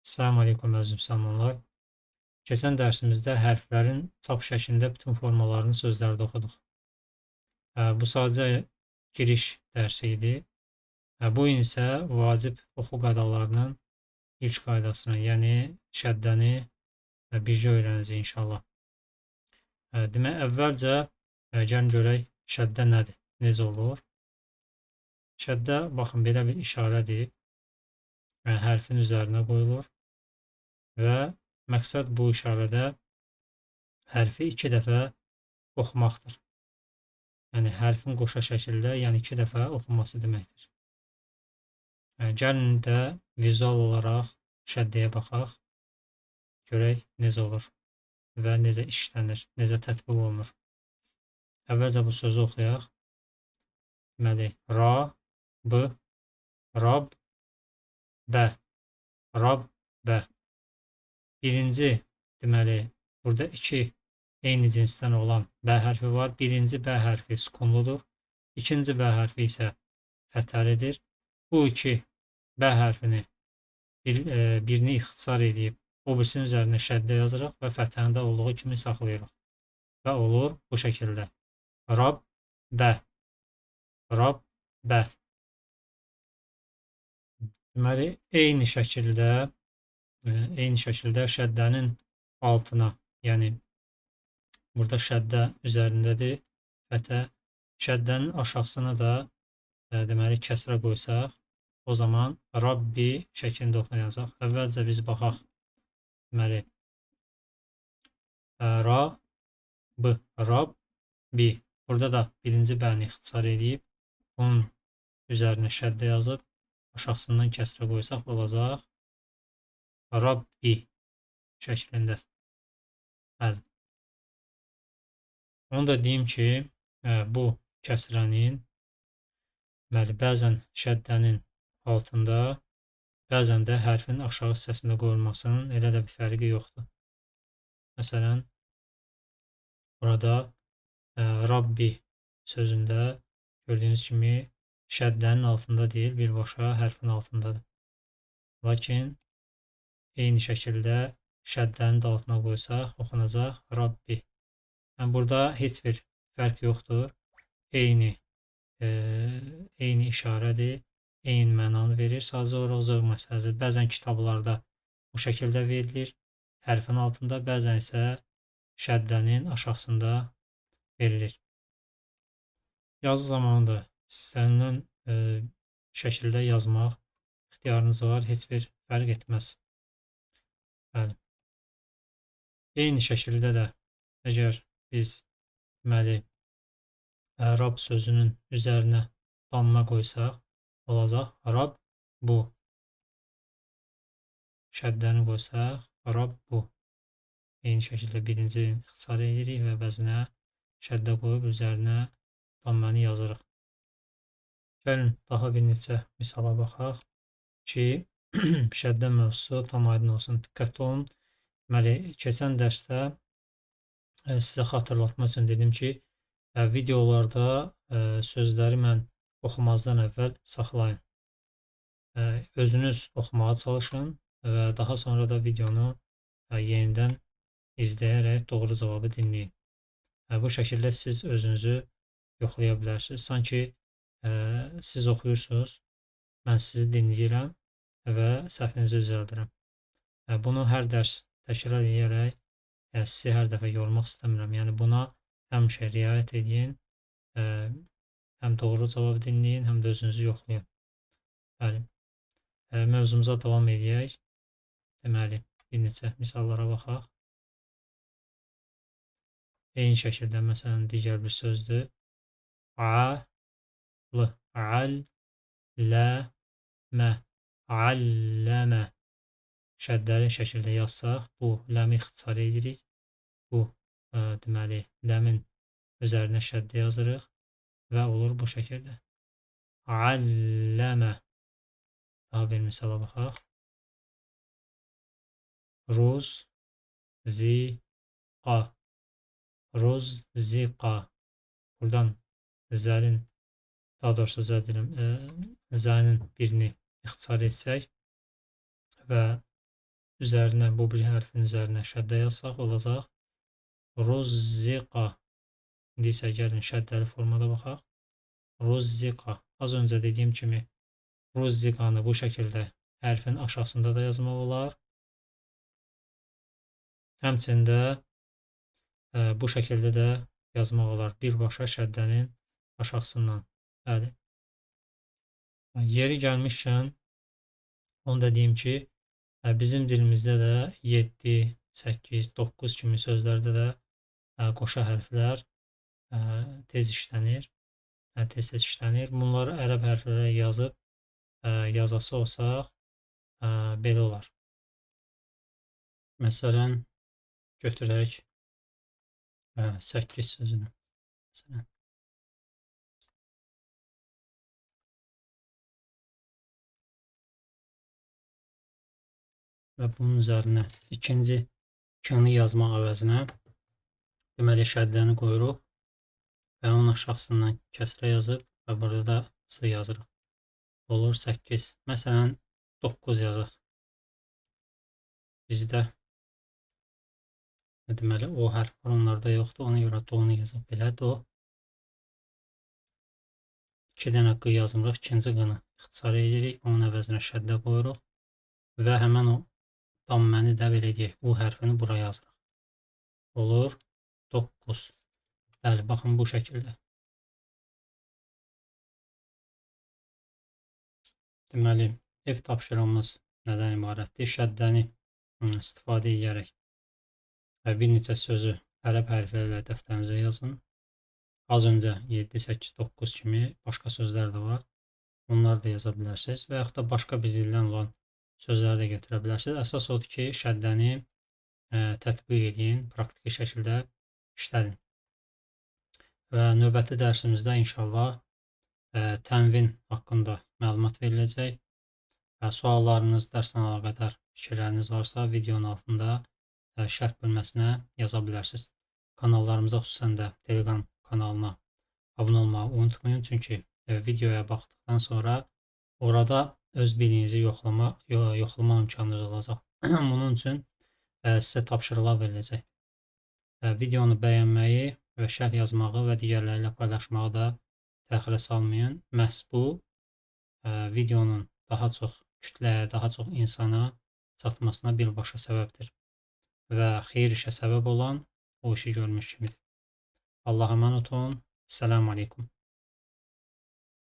Salam aleykum əziz müsəlmanlar. Keçən dərsimizdə hərflərin çap şəklində bütün formalarını sözlərdə oxuduq. Bu sadəcə giriş dərsi idi. Bu gün isə vacib oxu qaydalarının ilk qaydasını, yəni şəddəni birgə öyrənəcəyik inşallah. Demək, əvvəlcə gəlin görək şəddə nədir, necə olur? Şəddə, baxın, belə bir işarədir. Hərfin üzərinə qoyulur və məqsəd bu işarədə hərfi iki dəfə oxumaqdır. Yəni, hərfin qoşa şəkildə, yəni iki dəfə oxunması deməkdir. Gəlin də vizual olaraq şəddəyə baxaq, görək necə olur və necə işlənir, necə tətbiq olunur. Əvvəlcə bu sözü oxuyaq. Deməli, ra, b, rab, bə, rab, bə. Birinci, deməli, burada iki eyni cinsdən olan bə hərfi var. Birinci bə hərfi sükunludur. İkinci bə hərfi isə fəthəlidir. Bu iki bə hərfini birini ixtisar edib, o birisinin üzərinə şəddə yazırıq və fəthəni də olduğu kimi saxlayırıq. Və olur bu şəkildə. Rab, bə, rab, bə. Deməli, eyni şəkildə şəddənin altına, yəni burada şəddə üzərindədir, fəthə, şəddənin aşağısına da deməli kəsrə qoysaq, o zaman Rabbi şəklində oxuyacaq. Əvvəlcə biz baxaq. Deməli, ra, b, rab, bi. Burada da birinci bəni ixtisar edib, bunun üzərinə şəddə yazıb, aşağısından kəsrə qoysaq olacaq Rabbi şəklində. Bəli. Onu da deyim ki, bu kəsrənin, deməli, bəzən şəddənin altında, bəzən də hərfin aşağı hissəsində qoyulmasının elə də bir fərqi yoxdur. Məsələn, burada Rabbi sözündə gördüyünüz kimi şəddənin altında deyil, birbaşa hərfin altındadır. Lakin eyni şəkildə şəddənin də altına qoysaq, oxunacaq Rabbi. Yəni, burada heç bir fərq yoxdur. Eyni işarədir, eyni mənanı verir. Sadəcə olaraq zövq məsələsidir. Bəzən kitablarda bu şəkildə verilir, hərfin altında, bəzən isə şəddənin aşağısında verilir. Yazı zamanı da istənilən şəkildə yazmaq ixtiyarınız var, heç bir fərq etməz. Bəli. Eyni şəkildə də əgər biz deməli, Rab sözünün üzərinə damma qoysaq, olacaq Rab bu. Şəddəni qoysaq, Rab bu. Eyni şəkildə birinci ixtisar edirik və bəzinə şəddə qoyub üzərinə dammanı yazırıq. Gəlin, daha bir neçə misala baxaq ki, şəddə mövzusu tam aydın olsun. Diqqətli olun. Deməli, keçən dərsdə sizə xatırlatma üçün dedim ki, videolarda sözləri mən oxumazdan əvvəl saxlayın. Özünüz oxumağa çalışın və daha sonra da videonu yenidən izləyərək doğru cavabı dinləyin. Bu şəkildə siz özünüzü yoxlaya bilərsiniz. Sanki siz oxuyursunuz, mən sizi dinləyirəm və səhvinizi düzəldirəm. Bunu hər dərs təkrar edərək sizi hər dəfə yormaq istəmirəm. Yəni, buna həmişə riayət edin, həm doğru cavab dinləyin, həm də özünüzü yoxlayın. Bəli. Mövzumuza davam edək. Deməli, bir neçə misallara baxaq. Eyni şəkildə, məsələn, digər bir sözdür. A, L, al, lə, mə, alləmə. Şəddəli şəkildə yazsaq, bu ləmi ixtisar edirik. Bu, deməli, ləmin üzərinə şəddə yazırıq və olur bu şəkildə. Alləmə. Daha bir misala baxaq. Ruz, zi, qa. Ruz, zi, qa. Buradan zərin, daha doğrusu zə deyirəm, zənin birini ixtisar etsək və Üzərinə, bu bir hərfin üzərinə şəddə yazsaq olacaq. Ruzziqa. İndi isə gəlin şəddəli formada baxaq. Ruzziqa. Az öncə dediyim kimi ruzziqanı bu şəkildə hərfin aşağısında da yazmaq olar. Həmçində bu şəkildə də yazmaq olar. Birbaşa şəddənin aşağısından. Bəli. Yeri gəlmişkən onu da deyim ki, bizim dilimizdə də 7, 8, 9 kimi sözlərdə də qoşa hərflər tez işlənir. Tez-tez işlənir. Bunları ərəb hərfləri yazıb yazası olsaq belə olar. Məsələn, götürək 8 sözünü. Məsələn. Və bunun üzərinə ikinci k-nı yazmaq əvəzinə deməli şəddəni qoyuruq və onun aşağısından kəsrə yazıb və burada da s yazırıq. Olur 8. Məsələn, 9 yazaq. Bizdə deməli o hərf var, onlarda yoxdur. Ona görə do-nu yazaq. Belə do. 2 dənə q yazmırıq. İkinci q-nı ixtisar edirik. Onun əvəzinə şəddə qoyuruq və həmən o damməni də belə deyək, U hərfini bura yazırıq. Olur 9. Bəli, baxın bu şəkildə. Deməli, ev tapşırığımız nədən ibarətdir? Şəddəni istifadə edərək və bir neçə sözü ərəb hərfləri ilə dəftərinizə yazın. Az öncə 7, 8, 9 kimi başqa sözlər də var. Onları da yaza bilərsiniz və yaxud da başqa bir dildən olan sözləri də götürə bilərsiniz. Əsas odur ki, şəddəni tətbiq edin, praktiki şəkildə işlədin. Və növbəti dərsimizdə inşallah tənvin haqqında məlumat veriləcək. Və suallarınız, dərslə əlaqədar fikirləriniz varsa, videonun altında şərh bölməsinə yaza bilərsiniz. Kanallarımıza, xüsusən də Telegram kanalına abunə olmağı unutmayın. Çünki videoya baxdıqdan sonra orada öz biliyinizi yoxlama imkanınız olacaq. Bunun üçün sizə tapşırıqlar veriləcək. Videonu bəyənməyi və şərh yazmağı və digərləri ilə paylaşmağı da təxirə salmayın. Məhz bu videonun daha çox kütləyə, daha çox insana çatmasına birbaşa səbəbdir. Və xeyir işə səbəb olan o işi görmüş kimidir. Allah'a emanet olun. Selamun Aleyküm.